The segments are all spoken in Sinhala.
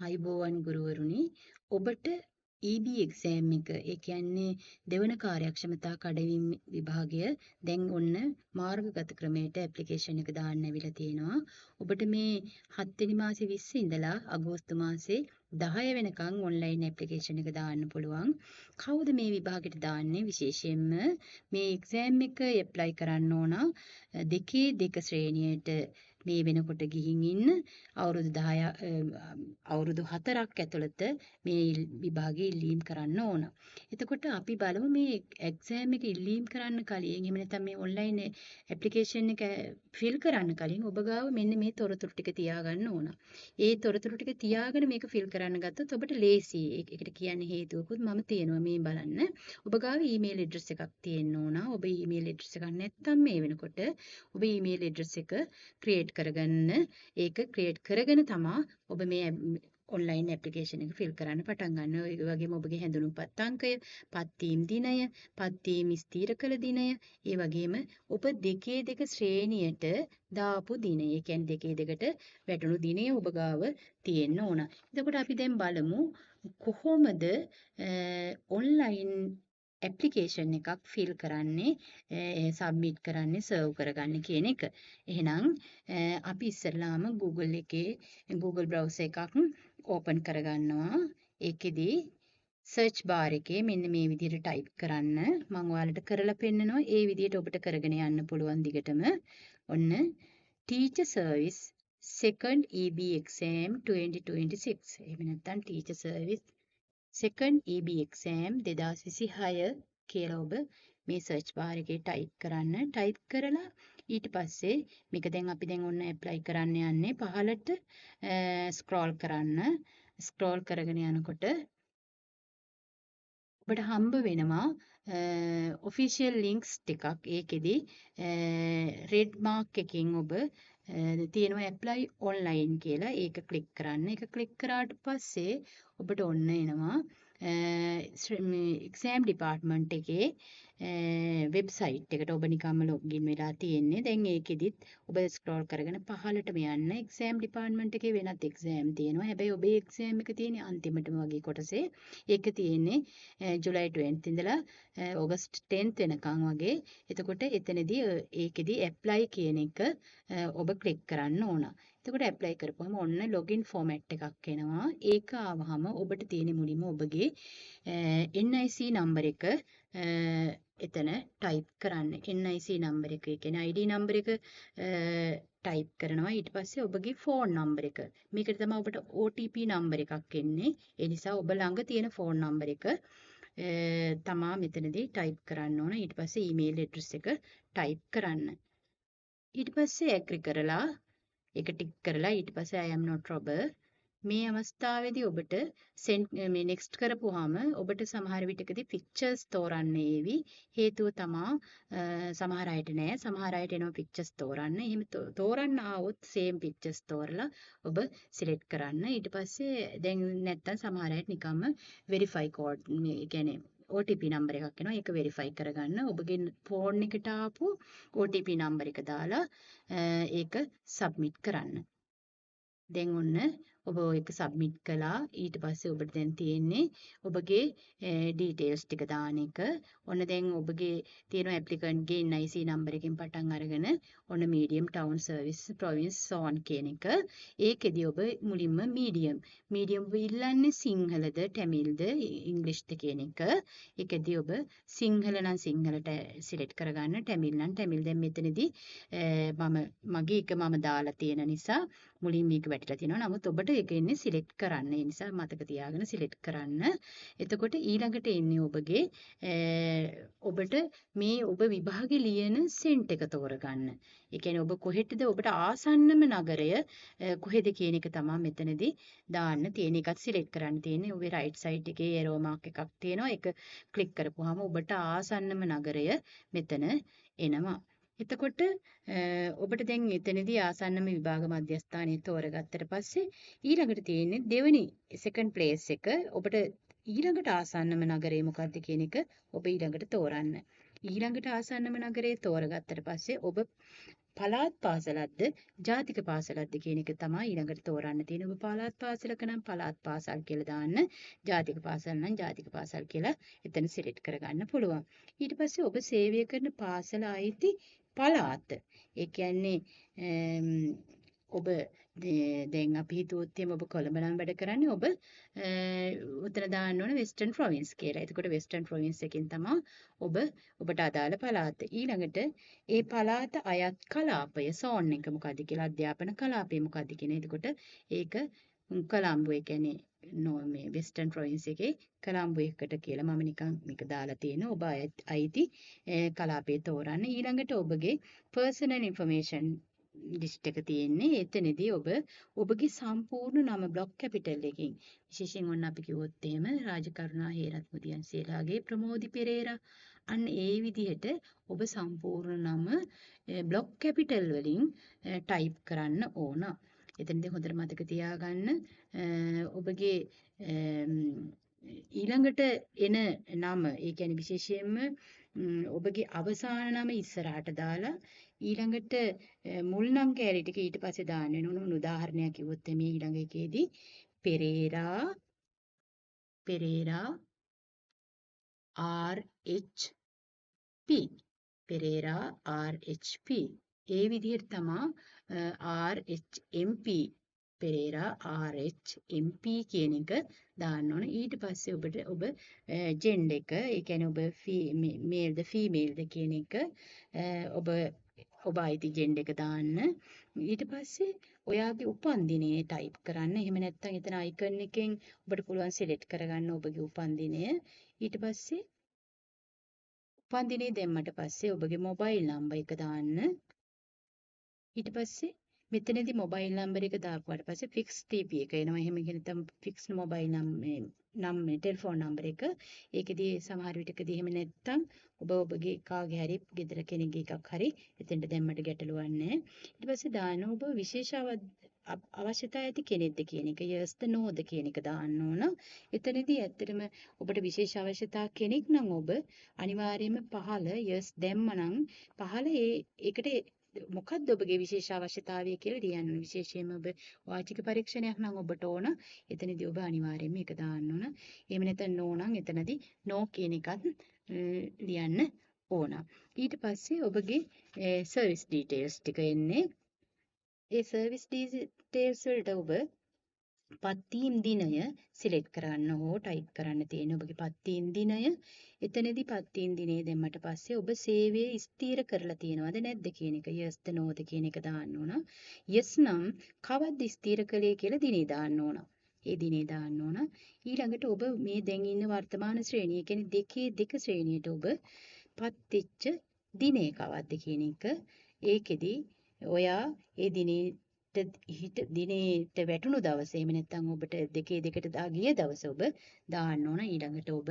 ආයුබෝවන් ගුරුවරුනි. ඔබට EB exam එක, ඒ කියන්නේ දෙවන කාර්යක්ෂමතා කඩවීම් විභාගය දැන් ඔන්න මාර්ගගත ක්‍රමයට ඇප්ලිකේෂන් එක දාන්න ඇවිල්ලා තියෙනවා. ඔබට මේ 7 වෙනි මාසේ 20 ඉඳලා අගෝස්තු මාසේ 10 වෙනකන් ඔන්ලයින් ඇප්ලිකේෂන් එක දාන්න පුළුවන්. කවුද මේ විභාගෙට දාන්නේ? විශේෂයෙන්ම මේ එක්සෑම් එක ඇප්ලයි කරන්න ඕන දෙකේ දෙක ශ්‍රේණියට මේ වෙනකොට ගිහින් ඉන්න අවුරුදු 10, අවුරුදු 4ක් ඇතුළත මේ විභාගේ ඉල්ලීම් කරන්න ඕන. එතකොට අපි බලමු මේ එක්සෑම් එක ඉල්ලීම් කරන්න කලින්, එහෙම නැත්නම් මේ ඔන්ලයින් ඇප්ලිකේෂන් එක ෆිල් කරන්න කලින් ඔබ ගාව මෙන්න මේ තොරතුරු ටික තියාගන්න ඕන. ඒ තොරතුරු ටික තියාගෙන මේක ෆිල් කරන්න ගත්තොත් ඔබට ලේසි. ඒකට කියන්නේ හේතුවකුත් මම තියෙනවා, මේ බලන්න. ඔබ ගාව ඊමේල් ඇඩ්‍රස් එකක් තියෙන්න ඕන. ඔබ ඊමේල් ඇඩ්‍රස් එකක් නැත්නම් මේ වෙනකොට ඔබ ඊමේල් ඇඩ්‍රස් එක ක්‍රියේට් කරගන්න. ඒක ක්‍රියේට් කරගෙන තමා ඔබ මේ ඔන්ලයින් ඇප්ලිකේෂන් එක ෆිල් කරන්න පටන් ගන්න. ඒ වගේම ඔබගේ හැඳුනුම්පත් අංකය, පත්වීම් දිනය, පත්වීම් ස්ථිර කළ දිනය, ඒ වගේම ඔබ දෙකේ දෙක ශ්‍රේණියට දාපු දිනය, ඒ කියන්නේ දෙකේ දෙකට වැටුණු දිනය ඔබ ගාව තියෙන්න ඕන. එතකොට අපි දැන් බලමු කොහොමද ඔන්ලයින් ඇප්ලිකේෂන් එකක් ෆිල් කරන්නේ, සබ්මිට් කරන්නේ, සර්ව් කරගන්නේ කියන එක. එහෙනම් අපි ඉස්සෙල්ලාම Google එකේ Google browser එකක් ඕපන් කරගන්නවා. ඒකෙදි සර්ච් බාර් එකේ මෙන්න මේ විදිහට ටයිප් කරන්න. මම ඔයාලට කරලා පෙන්නනවා. ඒ විදිහට ඔබට කරගෙන යන්න පුළුවන් දිගටම. ඔන්න Teacher Service Second EB Exam 2026, එහෙම නැත්නම් Teacher Service Second EB Exam 2026 කියලා ඔබ මේ සර්ච් බාර් එකේ ටයිප් කරන්න. ටයිප් කරලා ඊට පස්සේ මේක දැන් අපි දැන් ඔන්න ඇප්ලයි කරන්න යන්නේ. පහළට ස්ක්‍රෝල් කරන්න. ස්ක්‍රෝල් කරගෙන යනකොට ඔබට හම්බ වෙනවා ඔෆිෂියල් ලින්ක්ස් ටිකක්. ඒකෙදි රෙඩ් මාක් එකකින් ඔබ තියෙනවා ඇප්ලයි ඔන්ලයින් කියලා. ඒක ක්ලික් කරන්න. ඒක ක්ලික් කරාට පස්සේ ඔබට ඔන්න එනවා එක්සෑම් ඩිපාර්ට්මන්ට් එකේ වෙබ්සයිට් එකට. ඔබ නිකම්ම ලොග්ඉන් වෙලා තියෙන්නේ. දැන් ඒකෙදිත් ඔබ ස්ක්‍රෝල් කරගෙන පහළටම යන්න. එක්සෑම් ඩිපාර්ට්මන්ට් එකේ වෙනත් එක්සෑම් තියෙනවා. හැබැයි ඔබේ එක්සෑම් එක තියෙන්නේ අන්තිමටම වගේ කොටසේ. ඒක තියෙන්නේ ජුලයි 20 ඉඳලා ඔගස්ට් 10 වෙනකන් වගේ. එතකොට එතනදී ඒකෙදි ඇප්ලයි කියන එක ඔබ ක්ලික් කරන්න ඕන. එතකොට ඇප්ලයි කරපුවම ඔන්න ලොගින් ෆෝමැට් එකක් එනවා. ඒක ආවහම ඔබට තියෙන මුලින්ම ඔබගේ NIC number එක එතන ටයිප් කරන්න. NIC number එක, ඒ කියන්නේ ID number එක ටයිප් කරනවා. ඊට පස්සේ ඔබගේ ෆෝන් නම්බර් එක. මේකට තමයි ඔබට OTP number එකක් එන්නේ. ඒ නිසා ඔබ ළඟ තියෙන ෆෝන් නම්බර් එක තමා මෙතනදී ටයිප් කරන්න ඕන. ඊට පස්සේ ඊමේල් ඇඩ්‍රස් එක ටයිප් කරන්න. ඊට පස්සේ ඇග්‍රි කරලා, ඒක ටික් කරලා, ඊට පස්සේ "I am not robot" මේ අවස්ථාවේදී ඔබට සෙන්ඩ් මේ නෙක්ස්ට් කරපුවාම ඔබට සමහර විටකදී පික්චර්ස් තෝරන්න ඒවි. හේතුව තමා සමහර අයට නෑ, සමහර අයට එනවා පික්චර්ස් තෝරන්න. එහෙම තෝරන්න ආවොත් සේම් පික්චර්ස් තෝරලා ඔබ සිලෙක්ට් කරන්න. ඊට පස්සේ දැන් නැත්තම් සමහර අයට නිකම්ම වෙරිෆයි කෝඩ්, මේ කියන්නේ OTP number එකක් එනවා. ඒක වෙරිෆයි කරගන්න. ඔබගේ ෆෝන් එකට ආපු OTP number එක දාලා ඒක සබ්මිට් කරන්න. දැන් ඔන්න ඔබ ඒක සබ්මිට් කළා. ඊට පස්සේ ඔබට දැන් තියෙන්නේ ඔබගේ ඩීටේල්ස් ටික දාන එක. ඔන්න දැන් ඔබගේ තියෙන ඇප්ලිකන්ට්ගේ NIC number එකෙන් පටන් අරගෙන ඔන්න medium, town, service, province, zone කියන එක. ඒකෙදි ඔබ මුලින්ම මීඩියම්. මීඩියම් ඔබ ඉල්ලන්නේ සිංහලද, ටැමිල්ද, ඉංග්‍රීසිද කියන එක. ඒකෙදි ඔබ සිංහල නම් සිංහලට සිලෙක්ට් කරගන්න, ටැමිල් නම් ටැමිල්. දැන් මෙතනදී මම මගේ එක මම දාලා තියෙන නිසා මුලින් මේක වැටිලා තියෙනවා. නමුත් ඔබට ඒක එන්නේ සිලෙක්ට් කරන්න. ඒ නිසා මතක තියාගෙන සිලෙක්ට් කරන්න. එතකොට ඊළඟට එන්නේ ඔබගේ ඔබට මේ ඔබ විභාගෙ ලියන සෙන්ටර් එක තෝරගන්න. ඒ කියන්නේ ඔබ කොහෙටද, ඔබට ආසන්නම නගරය කොහෙද කියන එක තමයි මෙතනදී දාන්න තියෙන එකත් සිලෙක්ට් කරන්න තියෙන්නේ. ඔබේ රයිට් සයිඩ් එකේ ඇරෝ මාක් එකක් තියෙනවා. ඒක ක්ලික් කරපුවාම ඔබට ආසන්නම නගරය මෙතන එනවා. එතකොට ඔබට දැන් එතනදී ආසන්නම විභාග මධ්‍යස්ථානය තෝරගත්තට පස්සේ ඊළඟට තියෙන්නේ දෙවෙනි සෙකන්ඩ් ප්ලේස් එක. ඔබට ඊළඟට ආසන්නම නගරය මොකක්ද කියන එක ඔබ ඊළඟට තෝරන්න. ඊළඟට ආසන්නම නගරය තෝරගත්තට පස්සේ ඔබ පළාත් පාසලක්ද ජාතික පාසලක්ද කියන එක තමයි ඊළඟට තෝරන්න තියෙන්නේ. ඔබ පළාත් පාසලක නම් පළාත් පාසල් කියලා දාන්න, ජාතික පාසල් නම් ජාතික පාසල් කියලා එතන සිලෙක්ට් කරගන්න පුළුවන්. ඊට පස්සේ ඔබ සේවය කරන පාසල අයිති පළාත. ඒ කියන්නේ ඔබ දැන් අපි හිතුවොත් එහෙම ඔබ කොළඹ නම් වැඩ කරන්නේ, ඔබ උතන දාන්න ඕන වෙස්ටර්න් ප්‍රොවින්ස් කියලා. එතකොට වෙස්ටර්න් ප්‍රොවින්ස් එකෙන් තමයි ඔබට අදාළ පළාත. ඊළඟට ඒ පළාත අයත් කලාපය, සෝන් එක මොකද්ද කියලා, අධ්‍යාපන කලාපය මොකද්ද කියන. එතකොට ඒක කොළඹ, ඒ කියන්නේ මේ වෙස්ටර්න් ප්‍රොවින්ස් එකේ කොළඹ එකට කියලා මම නිකන් මේක දාලා තියෙනවා. ඔබ අයිති කලාපය තෝරන්න. ඊළඟට ඔබගේ පර්සනල් ඉන්ෆර්මේෂන් ලිස්ට් එක තියෙන්නේ. එතනදී ඔබ ඔබගේ සම්පූර්ණ නම බ්ලොක් කැපිටල් එකකින්, විශේෂයෙන් ඔන්න අපි කිව්වොත් එහෙම රාජකරුණා හේරත් මුදියන්සේලාගේ ප්‍රමෝදි පෙරේරා, අන්න ඒ විදිහට ඔබ සම්පූර්ණ නම බ්ලොක් කැපිටල් වලින් ටයිප් කරන්න ඕන. එතනදී හොඳට මතක තියාගන්න ඔබගේ ඊළඟට එන නම, ඒ කියන්නේ විශේෂයෙන්ම ඔබගේ අවසාන නම ඉස්සරහට දාලා ඊළඟට මුල් නම් කැලි ටික ඊට පස්සේ දාන්න වෙනවා. ඔන්න උදාහරණයක් කිව්වොත් මේ ඊළඟ එකේදී Perera, Perera RHP, Perera RHP, ඒ විදිහට තමා RHMP, Perera RHMP කියන එක දාන්න ඕන. ඊට පස්සේ ඔබට ඔබ ජෙන්ඩර් එක, ඒ කියන්නේ ඔබ මේල්ද ෆීමේල්ද කියන එක, ඔබ අයිති ජෙන්ඩර් එක දාන්න. ඊට පස්සේ ඔයාගේ උපන් දිනය ටයිප් කරන්න. එහෙම නැත්නම් එතන අයිකන් එකෙන් ඔබට පුළුවන් සිලෙක්ට් කරගන්න ඔබගේ උපන් දිනය. ඊට පස්සේ උපන් දිනය දැම්මට පස්සේ ඔබගේ මොබයිල් නම්බර් එක දාන්න. ඊට පස්සේ මෙතනදී මොබයිල් නම්බර් එක දාපුවාට පස්සේ ෆික්ස් TP එක එනවා. එහෙම කියන තම ෆික්ස් මොබයිල් නම් මේ නම් මේ ටෙලිෆෝන් නම්බර් එක. ඒකෙදී සමහර විටකදී එහෙම නැත්තම් ඔබ ඔබගේ කාගේ හරි ගෙදර කෙනෙක්ගේ එකක් හරි එතෙන්ට දැම්මට ගැටලුවක් නැහැ. ඊට පස්සේ දාන ඔබ විශේෂ අවශ්‍යතා ඇති කෙනෙක්ද කියන එක, yes ද no ද කියන එක දාන්න ඕන. එතනදී ඇත්තටම ඔබට විශේෂ අවශ්‍යතා කෙනෙක් නම් ඔබ අනිවාර්යයෙන්ම පහළ yes දැම්මනම් පහළ ඒකට මොකද්ද ඔබගේ විශේෂ අවශ්‍යතාවය කියලා ලියන්න ඕන. විශේෂයෙන්ම ඔබ වාචික පරීක්ෂණයක් නම් ඔබට ඕන. එතනදී ඔබ අනිවාර්යයෙන්ම ඒක දාන්න ඕන. එහෙම නැත්නම් නෝ නම් එතනදී නෝ කියන එකත් ලියන්න ඕන. ඊට පස්සේ ඔබගේ සර්විස් ඩීටේල්ස් ටික එන්නේ. ඒ සර්විස් ඩීටේල්ස් වලට ඔබ පත්වීම් දිනය සිලෙක්ට් කරන්න හෝ ටයිප් කරන්න තියෙන ඔබගේ පත්වීම් දිනය. එතනදී පත්වීම් දිනය දැම්මට පස්සේ ඔබ සේවය ස්ථිර කරලා තියෙනවද නැද්ද කියන එක, yes ද no ද කියන එක දාන්න ඕන. yes නම් කවද්ද ස්ථිර කළේ කියලා දිනේ දාන්න ඕන. ඒ දිනේ දාන්න ඕන. ඊළඟට ඔබ මේ දැන් ඉන්න වර්තමාන ශ්‍රේණිය, ඒ කියන්නේ දෙකේ දෙක ශ්‍රේණියට ඔබ පත්වෙච්ච දිනේ කවද්ද කියන එක. ඒකෙදි ඔයා ඒ දිනේ හිට දිනේට වැටුණු දවස, එහෙම නැත්නම් ඔබට දෙකේ දෙකට දා ගිය දවස ඔබ දාන්න ඕන. ඊළඟට ඔබ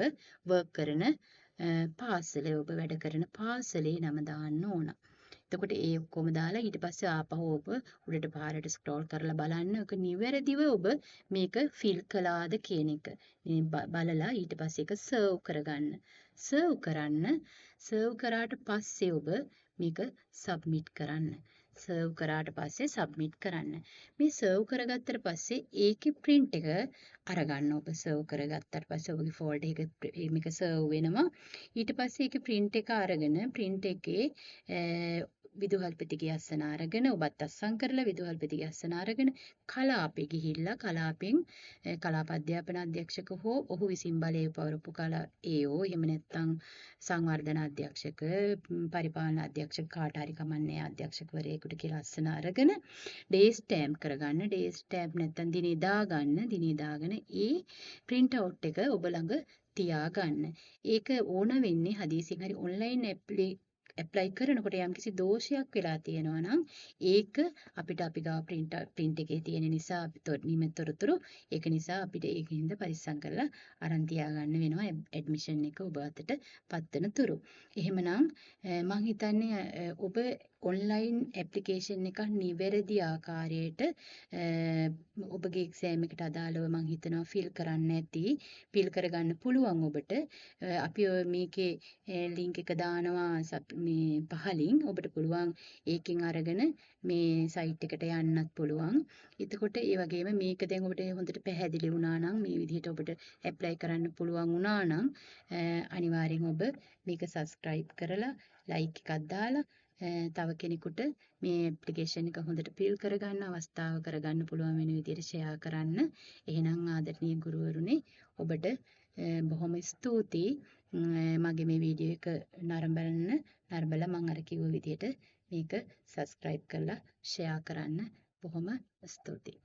වර්ක් කරන පාසලේ, ඔබ වැඩ කරන පාසලේ නම දාන්න ඕන. එතකොට ඒ ඔක්කොම දාලා ඊට පස්සේ ආපහු ඔබ උඩට පහළට ස්ක්‍රෝල් කරලා බලන්න ඔක නිවැරදිව ඔබ මේක ෆිල් කළාද කියන එක. මේ බලලා ඊට පස්සේ ඒක සර්ව් කරගන්න. සර්ව් කරන්න. සර්ව් කරාට පස්සේ ඔබ මේක සබ්මිට් කරන්න. සර්ව් කරාට පස්සේ සබ්මිට් කරන්න. මේ සර්ව් කරගත්තට පස්සේ ඒකේ ප්‍රින්ට් එක අරගන්න. ඔබ සර්ව් කරගත්තට පස්සේ ඔබගේ ෆෝල්ඩර් එක මේක සර්ව් වෙනවා. ඊට පස්සේ ඒකේ ප්‍රින්ට් එක අරගෙන ප්‍රින්ට් එකේ විදුහල්පතිගේ අස්සන අරගෙන ඔබත් අස්සම් කරලා විදුහල්පතිගේ අස්සන අරගෙන කලාපේ ගිහිල්ලා කලාපෙන් කලාප අධ්‍යාපන අධ්‍යක්ෂක හෝ ඔහු විසින් බලය පවරපු කලා ඒෝ, එහෙම නැත්නම් සංවර්ධන අධ්‍යක්ෂක, පරිපාලන අධ්‍යක්ෂක කාට හරි කමන්නේ අධ්‍යක්ෂකවරයෙකුට කියලා අස්සන අරගෙන ඩේ ස්ටෑම්ප් කරගන්න. ඩේ ස්ටෑම්ප් නැත්නම් දිනේ දාගන්න. දිනේ දාගෙන ඒ ප්‍රින්ට් අවුට් එක ඔබ ළඟ තියාගන්න. ඒක ඕන වෙන්නේ හදිසියෙන් හරි ඔන්ලයින් ඇප්ලයි කරනකොට යම්කිසි දෝෂයක් වෙලා තියෙනවා නම් ඒක අපිට අපි ගාව ප්‍රින්ට් එකේ තියෙන නිසා අපි නියම තොරතුරු, ඒක නිසා අපිට ඒකින්ද පරිස්සම් කරලා අරන් තියාගන්න වෙනවා ඇඩ්මිෂන් එක ඔබ අතට පත්වන තුරු. එහෙමනම් මං හිතන්නේ ඔබ ඔන්ලයින් ඇප්ලිකේෂන් එකක් නිවැරදි ආකාරයට ඔබගේ එක්සෑම් එකට අදාළව මං හිතනවා ෆිල් කරන්න ඇති. ෆිල් කරගන්න පුළුවන් ඔබට. අපි ඔය මේකේ ලින්ක් එක දානවා මේ පහලින්. ඔබට පුළුවන් ඒකෙන් අරගෙන මේ සයිට් එකට යන්නත් පුළුවන්. එතකොට ඒ වගේම මේක දැන් ඔබට හොඳට පැහැදිලි වුණා නම්, මේ විදිහට ඔබට ඇප්ලයි කරන්න පුළුවන් වුණා නම්, අනිවාර්යෙන් ඔබ මේක සබ්ස්ක්‍රයිබ් කරලා ලයික් එකක් දාලා තව කෙනෙකුට මේ ඇප්ලිකේෂන් එක හොඳට ෆිල් කරගන්න අවස්ථාව කරගන්න පුළුවන් වෙන විදිහට ෂෙයා කරන්න. එහෙනම් ආදරණීය ගුරුවරුනි, ඔබට බොහොම ස්තුතියි මගේ මේ වීඩියෝ එක නරඹන්න. නරඹලා මං අර කිව්ව විදිහට මේක සබ්ස්ක්‍රයිබ් කරලා ෂෙයා කරන්න. බොහොම ස්තුතියි.